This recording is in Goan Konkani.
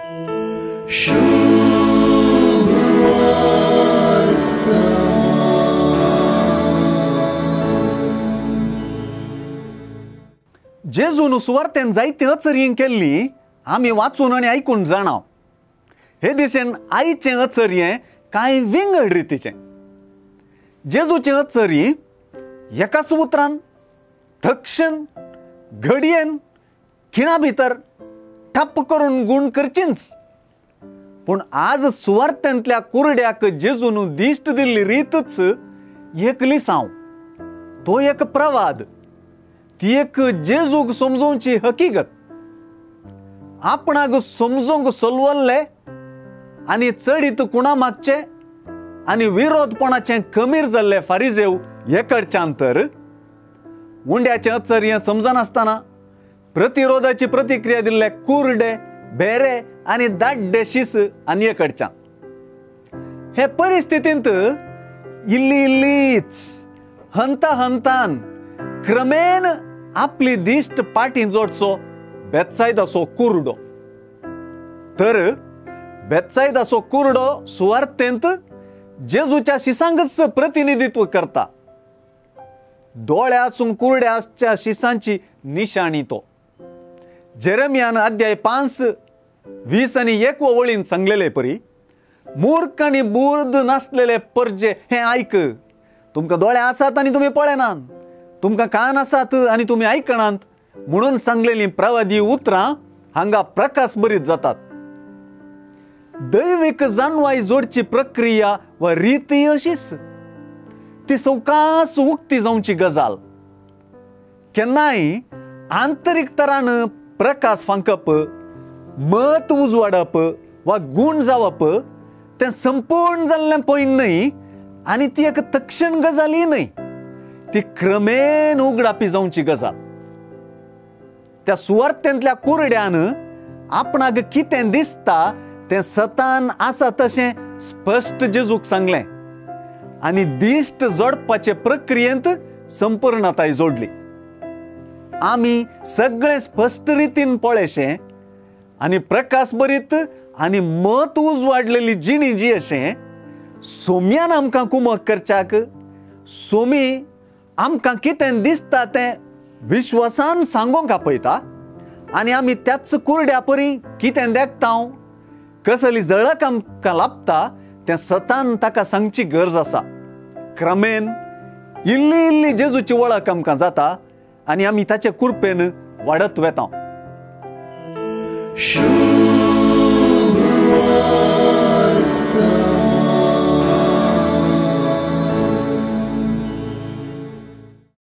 जेजून सुवार्तेन जायती अचर्यं केल्ली आमी वाचून आनी आयकून जाणाव. हे दिशेन आयचें अचर्यें कांय विंगड रितीचें. जेजूचें अचर्य एकाच उतरान थक्षण घडयेन खिणा भितर ठप्प करून गूण करचींच. पूण आज सुवार्तेंतल्या कुरड्याक जेजून दिश्ट दिल्ली रीतच एक लिसांव, तो एक प्रवाद, ती एक जेजूक समजोवची हकीगत. आपणाक समजूंक सोलवल्ले आनी चडीत कुणा मागचे आनी विरोधपणाचें कमीर जाल्ले फारिजेव एकडच्यान तर उंड्याचें अचर्य समजनासतना प्रतिरोधाची प्रतिक्रिया दिल्ले कुरडे भेरे आनी दाड्डे शीस आनी एकडच्यान हे परिस्थितींत इल्ली इल्लीच हंता हंतान क्रमेन आपली दिश्ट पाटी जोडचो बेत्सायदाचो कुरडो. तर बेत्सायदाचो कुरडो सुवार्थेंत जेजूच्या शिसांकच प्रतिनिधित्व करता. दोळे आसून कुरडे आसच्या शिसांची निशाणी तो. जेरेमियान अध्याय 5:20 आनी 1 वळीन सांगलेले परी, मूर्ख आनी बुर्द नासलेले परजे हें आयक, तुमकां दोळे आसात आनी तुमी पळयनात, तुमकां कान आसात आनी तुमी आयकणात म्हणून सांगलेलीं प्रवादी उतरां हांगा प्रकाश बरीत जातात. दैवीक जाणवाय जोडची प्रक्रिया वा रिती अशीच, ती सवकास उक्ती जावची गजाल. केन्नाय आंतरीक तरान प्रकाश फांकप, मत उजवाडप वा गूण जावप तें संपूर्ण जाल्लें पळय न्हय आनी ती एक तक्षण गजाली न्हय, ती क्रमेन उगडापी जावची गजाल. त्या सुवार्थेंतल्या कुरड्यान आपणाक कितें दिसता तें सतान आसा तशें स्पश्ट जेजूक सांगलें आनी दिश्ट जोडपाचे प्रक्रियेंत संपूर्णताय जोडली. आमी सगळें स्पश्ट रितीन पळयशें आनी प्रकाश बरीत आनी मत उजवाडलेली जिणी जी अशें सोम्यान आमकां कुमक करच्याक, सोमी आमकां कितें दिसता तें विश्वासान सांगूंक आपयता आनी आमी त्याच कुरड्या परी कितें देखता, कसली झळक आमकां लाभता तें सतान ताका सांगची गरज आसा. क्रमेन इल्ली इल्ली जेजूची वळख आमकां जाता आनी आमी ताचे कृपेन वाडत वेता.